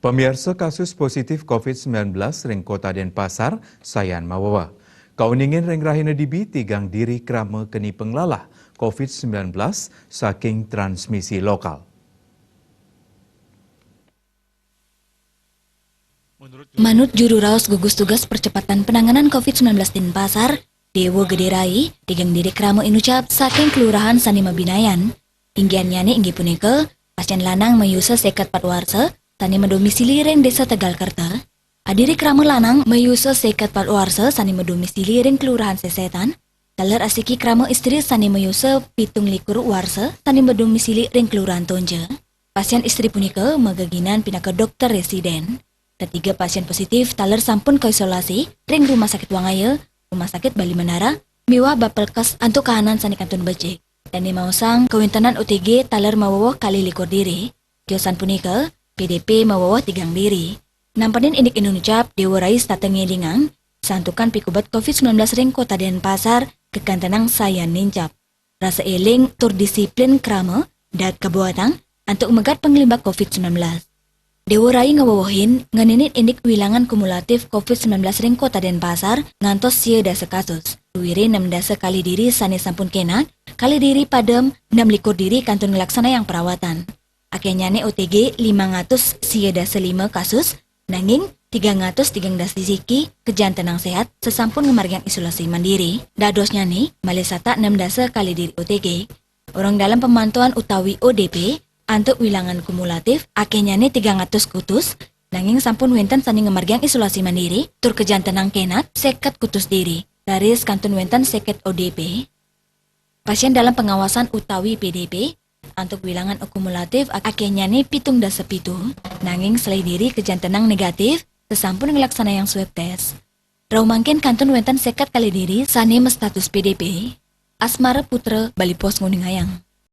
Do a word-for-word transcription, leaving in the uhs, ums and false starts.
Pamiarsa, kasus positif covid sembilan belas ring Kota Denpasar sayan maweweh. Kauningin ring rahina dibi tigang diri krama keni panglalah covid sembilan belas saking transmisi lokal. Manut Juru Raos Gugus Tugas Percepatan Penanganan covid sembilan belas Denpasar, Dewa Gede Rai, tigang diri krama inucap saking kelurahan sane mabinayan. Inggihannyane inggih punika, pasien lanang mayusa seket pat warsa sane madomisili ring Desa Tegal Kerta, adiri krama lanang mayusa seket pat warsa sane madomisili ring Kelurahan Sesetan, taler asiki krama istri sane mayusa pitung likur warsa sane madomisili ring Kelurahan Tonja. Pasien istri punika mageginan pinaka dokter residen. Tetiga pasien positif taler sampun kaisolasi ring Rumah Sakit Wangaya, Rumah Sakit Bali Menara, miwah Bapelkes antuk kahanan sane kantun becik. Dane maosang kawentenan O T G taler maweweh kalih likur diri. Tiosan punika, P D P maweweh tigang diri. Nampénin indik inucap Dewa Rai setata ngelingang, santukan pikubet covid sembilan belas ring Kota Denpasar kakantenang sayan nincap. Rasa eling tur disiplin krama daat kabuatang antuk megat panglimbak covid sembilan belas. Dewa Rai ngawewehin ngeninin indik wilangan kumulatif covid sembilan belas ring Kota Denpasar ngantos sia dasa kasus. Duwire nem dasa kalih diri sane sampun kenak, kalih diri padem, nem likur diri kantun nglaksanayang perawatan. Akenyane O T G limang atus sia dasa lima kasus, nanging tigang atus tigang dasa siki kajantenang sehat sasampun ngamargiang isolasi mandiri. Dadosnyane malih satak nem dasa kalih diri O T G. Orang dalam pemantauan utawi O D P, antuk wilangan kumulatif, akenyane tigang atus kutus, nanging sampun wenten sane ngamargiang isolasi mandiri, tur kajantenang kenak seket kutus diri. Raris kantun wenten seket O D P. Pasien dalam pengawasan utawi P D P, antuk wilangan akumulatif akenyane pitung dasa pitu, nanging salih diri kajantenang negatif, sasampun nglaksanayang swab test. Rauh mangkin kantun wenten seket kalih diri sane mastatus P D P. Asmara Putra, Bali Post nguningayang.